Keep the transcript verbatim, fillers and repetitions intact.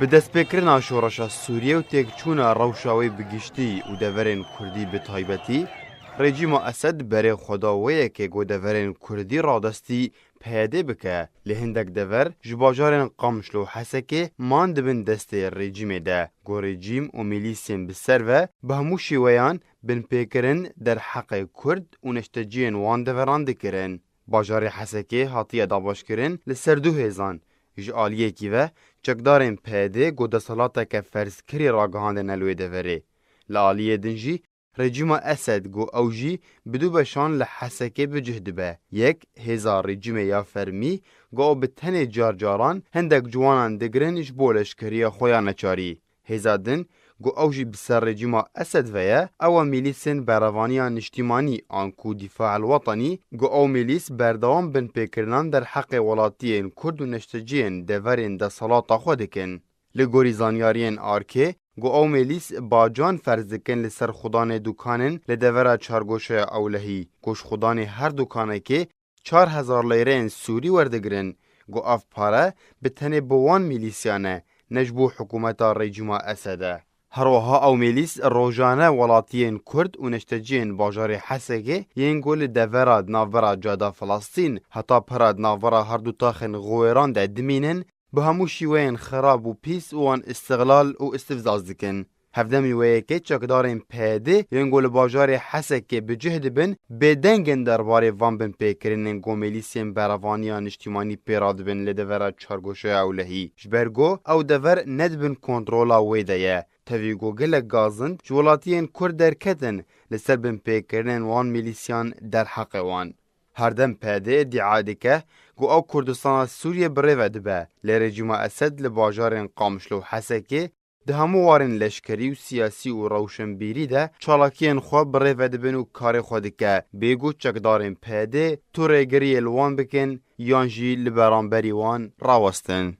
Bi destpêkirina şoreşa Sûriyê û têkçûna rewşa wê bi giştî û deverên kurdî bi taybetî, rejîma Esed berê xwe da wê yekê ku deverên kurdî radestî P Y D bike. Li hindek dever ji bajarên Qamişlo û Hesekê man dibin destê rejîmê de, ku rejîm û milîsên bi ser ve bi hemû şêweyan binpêkirin derheqê kurd û neşteciyên wan deveran dikirin. Bajarê Hesekê hatiye dabeşkirin li ser du hêzan, ji aliyekî ve çekdarên P Y D ku desthilateke ferzkirî ragihandine li wê deverê. Li aliyê din jî rejîma Esed ku ew jî bi du beşan li Hesekê bi cih dibe. Yek hêza rejîmê ya fermî ku ew bi tenê car caran hindek ciwanan digirin ji bo leşkeriya xwe ya neçarî. Hêza din ku ew jî bi ser rejîma Esed ve ye, ew e mîlîsên Berevaniya Niştîmanî an ku Dîfa el Wetenî, ku ew mîlîs berdewam binpêkirinan derheqê welatiyên kurd û neşteciyên deverên desthilata xwe dikin. Li gorî zanyariyên arkê, ku ew mîlîs bacan ferz dikin li ser xudanê dukanên li devera çargoşeya ewlehî, ku ji xudanê her dukanekê çar hezar leyreyên Sûrî werdigirin, ku ev pare bi tenê bi wan mîlîsyan e, ne ji bo hikûmeta rejîma Esed e. Her wiha ew mîlîs rojane welatiyên kurd û neşteciyên bajarê Hesekê yên ku li devera di navbera Cada Filistîn heta pera di navbera her du taxên Xwêran de dimînin, bi hemû şîweyên xerab û pîs û wan îstixlal û îstifzaz dikin. Hevdemî wê yekê çekdarên P Y D yên ku li bajarê Hesekê bi cih dibin, bêdeng in derbarê van binpêkirinên ku mîlîsên Berevaniya Niştîmanî pê radibin li devera çargoşeya ewlehî. Ji ber ku ew dever ne di bin kontrola wê de ye. Tevî ku gelek gazin ji welatiyên kurd derketin, li ser binpêkirinên wan mîlîsyan derheqê wan. Herdem P Y D îdia dike ku ew Kurdistana Sûriyê bi rê ve dibe, lê rejîma Esed li bajarên Qamişlo û Hesekê di hemû warên leşkerî û siyasî û rewşenbîrî de çalakiyên xwe bi rê ve dibin û karê xwe dike, bêgo çekdarên P Y D tu rêgiriyê li wan bikin yan jî li beramberî wan rawestin.